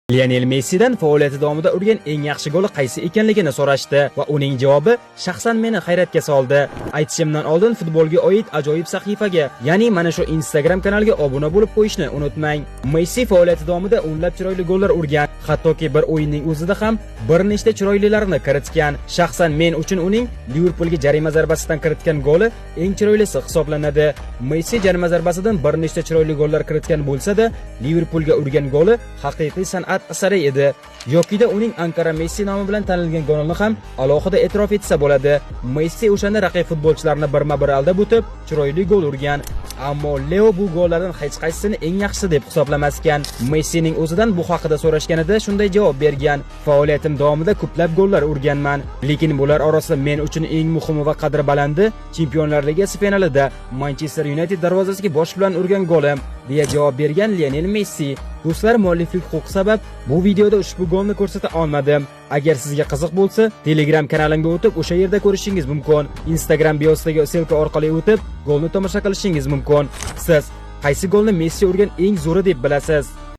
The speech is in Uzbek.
Lionel Messidan faoliyati davomida urgan eng yaxshi goli qaysi ekanligini so'rashdi va uning javobi shaxsan meni hayratga soldi. Aytishimdan oldin futbolga oid ajoyib sahifaga, ya'ni mana shu Instagram kanalga obuna bo'lib qo'yishni unutmang. Messi faoliyati davomida o'nlab chiroyli gollar urgan, hattoki bir o'yinning o'zida ham bir nechta chiroylilarini kiritgan. Shaxsan men uchun uning Liverpoolga jarima zarbasidan kiritgan goli eng chiroylisi hisoblanadi. Messi jarima zarbasidan bir nechta chiroyli gollar kiritgan bo'lsa-da, Liverpoolga urgan goli haqiqiy san'at asari edi. Yokida uning Ankara Messi nomi bilan tanilgan golini ham alohida e'tirof etsa bo'ladi. Messi o'shanda raqib futbolchilarni birma-bir aldab o'tib, chiroyli gol urgan. Ammo Leo bu gollardan hech qaysisini eng yaxshisi deb hisoblamaskan. Messining o'zidan bu haqida so'rashganida shunday javob bergan: "Faoliyatim davomida ko'plab gollar urganman, lekin bular orasida men uchun eng muhimi va qadri balandi Chempionlar Ligasi finalida Manchester United darvozasiga bosh bilan urgan golim", deya javob bergan Lionel Messi. Do'stlar, mualliflik huquqi sabab bu videoda ushbu golni ko'rsata olmadim. Agar sizga qiziq bo'lsa, Telegram kanalimga o'tib, o'sha yerda ko'rishingiz mumkin. Instagram biosidagi ссылка orqali o'tib, golni tomosha qilishingiz mumkin. Siz qaysi golni Messi urgan eng zo'ri deb bilasiz?